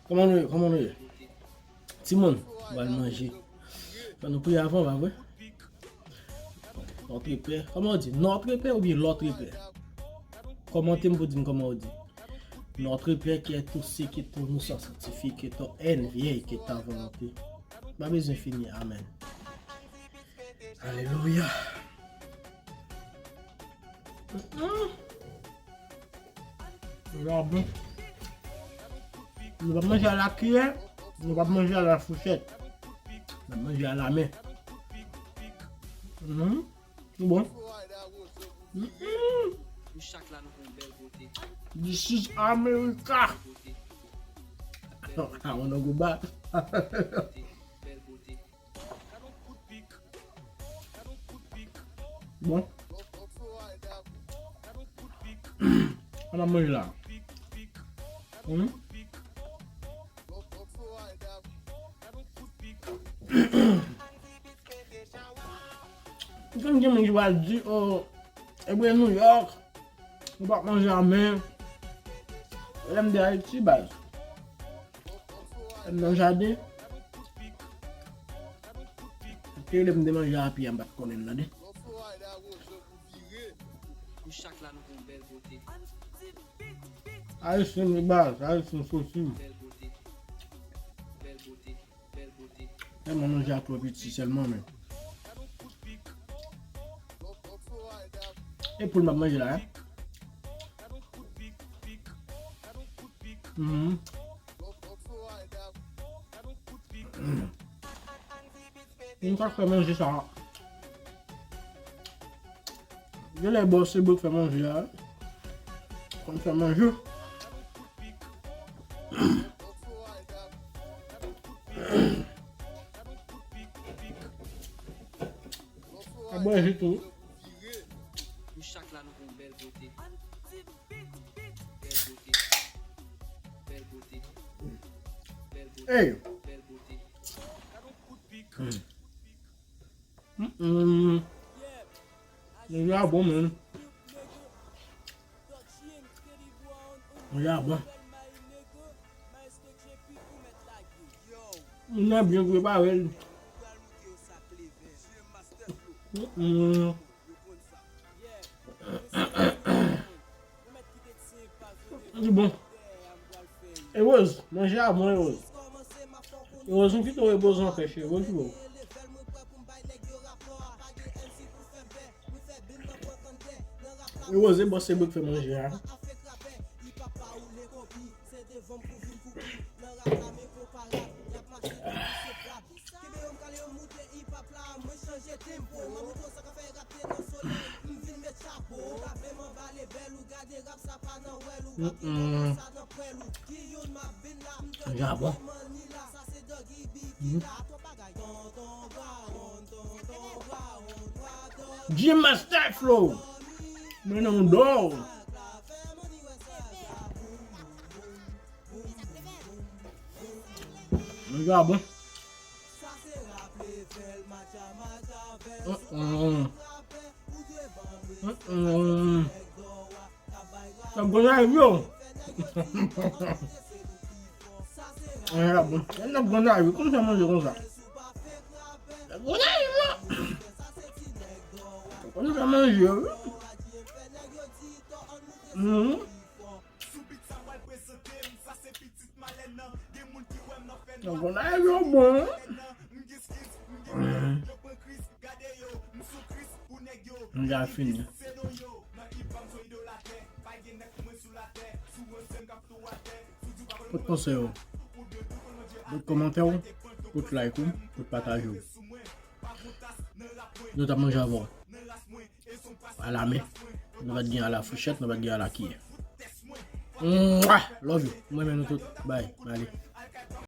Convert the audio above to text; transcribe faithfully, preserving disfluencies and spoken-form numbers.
Kòman nou ye? Kòman nou ye? Timoun, nou al manje. Fò nou priye avan, pa vre? Notre Père. Kòman w di? Notre Père oubyen L'autre Père? Kòmante m pou di m kòman w di. Notre Père qui es aux cieux, que ton nom soit sanctifié, que ton règne vienne, que ta volonté. Pa bezwen fini, amèn. Alelouya. Mm. Sa bon. Nou p ap manje a la kiyè, nou p ap manje a la fouchèt. N ap manje a la men. Mhm. Bon. Mhm. This is America. I wanna go back. Bon. Ann al manje la. Hmm? Ou konn gen moun ki pral di, oh, ebyen New York, ou p ap manje a men. Lè m de Ayiti, baz. Lè m nan jaden. Te lè m de manje a pye a, m pa t konnen l, tande. Ayisyen, baz, Ayisyen soti. Tèlman manje a twò piti sèlman, men. E poul m ap manje la, hein? Mhm. M pa fè manje sa. Genlè bò se bò k fè manje a. Konn fè manje. A bwè ji tou. Hey. Mm-mm. Manje a bon, man. Manje a bon. Moun nan byen prepare l. Mm-mm. Li bon. E Rose, manje a bon, e Rose. E Rose, m kite w repoze anpè, cheri. Bon, ki bon. E Rose, e bò se bò k fè manje a. Mm-mm. Manje a bon. Mm. Jim Master Flow. Men non, dò. Manje a bon. Mm-mm. Mm-mm. Sa bon la yo. Manje a bon. Sa bon la yo. Konn sa manje konsa. Sa bon la yo. Konn sa manje yo. Mhm. Yon bon la yo bon. Manje a fini. Pot konsèy ou, pot kòmantè ou, pot like ou, pot pataje ou. Nou t ap manje avè w. A la men. Nou pa t gen a la fouchèt, nou pa t gen a la kiyè. Mwah! Love you. Mwen renmen nou tout. Bye. M ale.